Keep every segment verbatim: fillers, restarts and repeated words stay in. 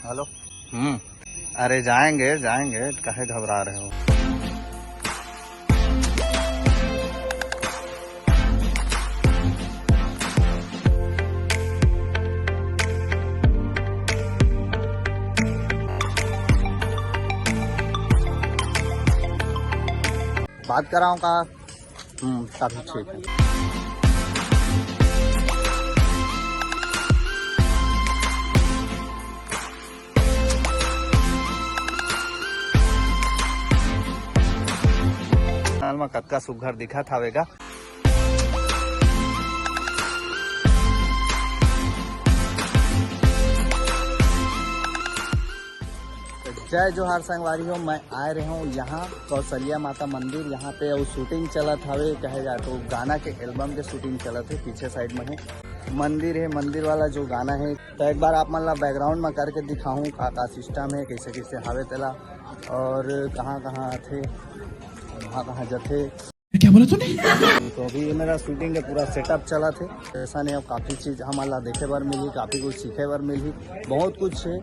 Hello. हम्म। अरे जाएंगे, जाएंगे, काहे घबरा रहे हो? बात कराऊं का? हम्म, काफी ठीक है। चैनल में कतका सुघर दिखत हावे गा। जय जोहार संगवारी हो, मैं आए रहे हूँ यहाँ कौशल्या माता मंदिर। यहाँ पे अउ शूटिंग चलत हवे, कहे जाए तो गाना के एल्बम के शूटिंग चलत है, पीछे साइड में है मंदिर है, मंदिर वाला जो गाना है। तो एक बार आप मन ला बैकग्राउंड में करके दिखाऊँ का का सिस्टम है, कैसे कैसे हवे तेला, और कहाँ कहाँ आथे, कहाँ कहाँ जथे। क्या बोला तूने? तो अभी ये मेरा शूटिंग के पूरा सेटअप चलत है। ऐसा नहीं, अब काफ़ी चीज़ हमन ला देखे बर मिलही, काफ़ी कुछ सीखे बर मिलही, बहुत कुछ है,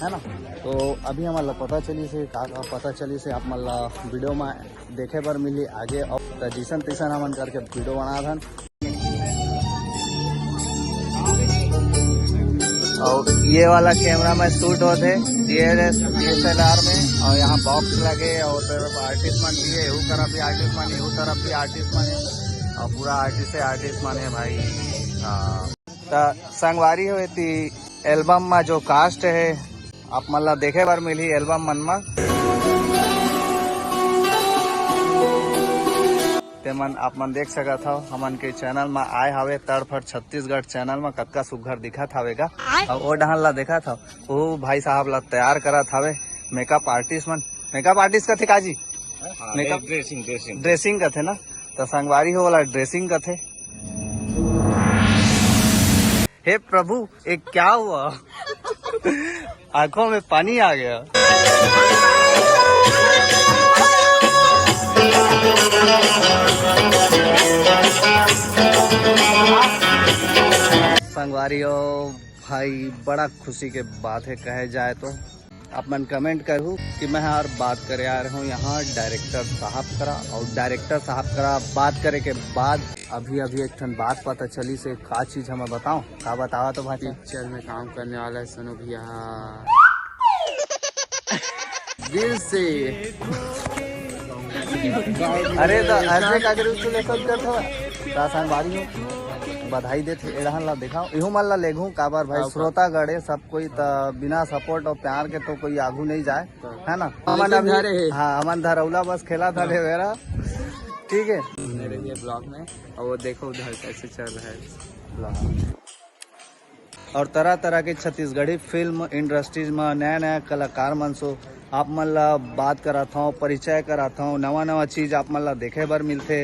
है ना। तो अभी हमन ला पता चलिस हे, का का पता चलिस हे, आप मन ला वीडियो में देखे बर मिलही आगे। और त जैसन तैसन हमन करके वीडियो बनात हन। और ये वाला कैमरा में शूट होत हे, डीएसएलआर में। और यहाँ बॉक्स लगे और तरफ आर्टिस्ट मन भी है, यहू तरफ भी आर्टिस्ट मन, यहू तरफ भी आर्टिस्ट मन है, और पूरा आर्टिस्ट है, आर्टिस्ट मन है भाई। हाँ। त संगवारी हो, एती एल्बम में जो कास्ट है, आप मन ला देखे बर मिलही एल्बम मन में। ते मन, आप मन देख सकत हव, हमन के चैनल में आए हावे, तड़फड़ छत्तीसगढ़ चैनल में। कतका सुघर दिखत हावे गा। और ओ डहन ला देखत हव, ओ भाई साहब ला तैयार करत हावे मेकअप आर्टिस्ट मन। मेकअप आर्टिस्ट कथे का जी? हाँ, मेकअप, ड्रेसिंग, ड्रेसिंग। ड्रेसिंग कथे ना, तो संगवारी हो वाला ड्रेसिंग कथे। हे प्रभु, ये क्या हुआ? आंखों में पानी आ गया। संगवारी हो भाई, बड़ा खुशी के बात है कहे जाए तो। आप मन कमेंट करहू कि मैं हर बात करे आ रहे हूँ यहाँ डायरेक्टर साहब करा, और डायरेक्टर साहब करा बात करे के बाद अभी अभी एक ठन बात पता चलिस हे। का चीज हमें बताओ, का बतावा तो भाई? पिक्चर में काम करने वाला है सोनू भैया। दिल से। अरे तो ऐसे का करूँ, तू लेसन कर थोड़ा। तो संगवारी हो, बधाई देत हे, एड़हन ला देखा, इहू मन ला लेघू काबर भाई, हाँ, श्रोतागण है सब कोई, त बिना सपोर्ट और प्यार के तो कोई आगू नहीं जाए, है ना? लेकिन हमन अभी, धरे हे। हाँ, हमन धरौला बस खेला था हाँ। ले बेरा, ठीक है। बने रहिए ब्लॉग में, और वो देखो उधर कैसे चल रहा है ब्लॉग। और तरह तरह के छत्तीसगढ़ी फिल्म इंडस्ट्रीज में नया नया कलाकार मन सो आप मन ला बात करात हव, परिचय करात हव, नवा नवा चीज आप मन ला देखे बर मिलथे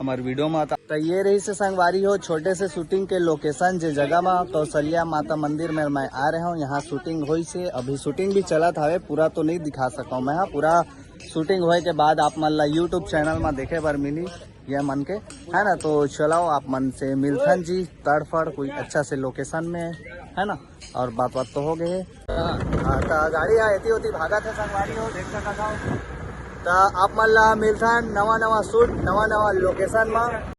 हमर वीडियो में। त ये रहिस हे संगवारी हो, छोटे से शूटिंग के लोकेशन जे जगह में कौशल्या माता मंदिर में मैं आ रहे हूँ। यहाँ शूटिंग होइस हे, अभी शूटिंग भी चलत हवे, पूरा तो नहीं दिखा सकूँ मैं, हाँ, पूरा शूटिंग होए के बाद आप मन ला YouTube चैनल में देखे बर मिली ये मन के, है ना। तो चलाओ, आप मन से मिलथन जी तड़फड़ कोई अच्छा से लोकेशन में, है ना, और बात बात तो हो गए। हाँ, तो गाड़ी यहाँ एती ओती भागत है संगवारी हो, देख सकत हव। तो आप मन ला मिलथन नवा नवा शूट, नवा नवा लोकेशन में।